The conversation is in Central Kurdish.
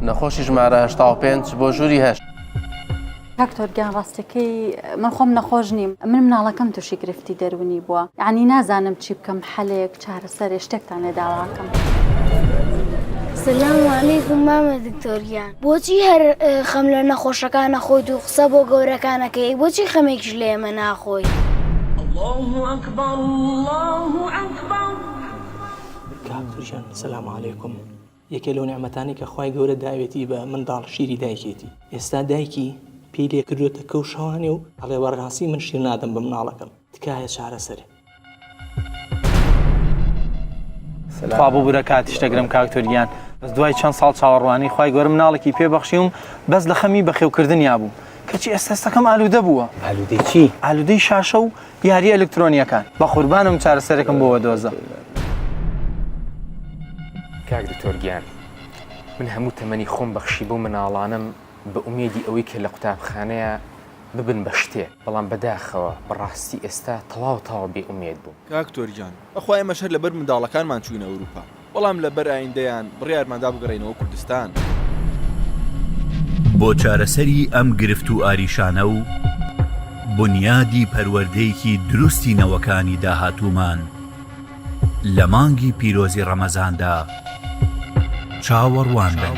نەخۆشی ژمارە 85 بۆ ژووری هەشت. کاک تۆر گیان ڕاستەکەی من خۆم نەخۆش نیم من مناڵەکەم تووشی گرفتی دەروونی بووە یعنی نازانم چی بکەم حەلێک چارەسەرێ شتێکتان لێ داواکەم. سلام علیکم مامە دکتۆر گیان بۆچی هەر خەم لە نەخۆشەکان نەخۆیت و قسە بۆ گەورەکانەکەی بۆچی خەمێکیش لە ئێمە ناخۆی؟ اللە اکبر اللە اکبر. کاک تورکیان سلام علیکم یەکێ لەو نیعمەتانەی کە خوای گەورە داوێتی بە منداڵ شیری دایکێتی ئێستا دایکی پێی لێ کردووەتە کەو شەوانێ و ئەڵێ بەڕاستی من شیر نادەم بە مناڵەکەم تکایە چارەسەرێ. تخوا ببورە کاتیش دەگرم کاک تۆر گیان بەس دوای چەند ساڵ چاوەڕوانی خوای گەورە مناڵێکی پێ بەخشیوم بەس لە خەمی بەخێوکردنیا بووم کەچی ئێستا هەستەکەم ئالوودە بووە ئالوودەی چی؟ ئالوودەی شاشە و یاریە ئەلکترۆنیەکان بەقوربانم چارەسەرێکم بۆ وەدۆزە. کاک دکتۆر گیان من هەموو تەمەنی خۆم بەخشی بەو مناڵانەم بە ئومێدی ئەوەی کە لە قوتابخانەیە ببن بە شتێ بەڵام بەداخەوە بەڕاستی ئێستا تەواو تەواو بێ ئومێد بووم. کاک تۆر گیان بەخوا ئێمەش هەر لەبەر منداڵەکانمان چووینە ئەوروپا بەڵام لەبەر ئایندەیان بڕیارمان دا بگەڕێینەوە کوردستان. بۆ چارەسەری ئەم گرفت و ئاریشانە و بونیادی پەروەردەیەکی دروستی نەوەکانی داهاتوومان لە مانگی پیرۆزی ڕەمەزاندا چاوەڕوان بن.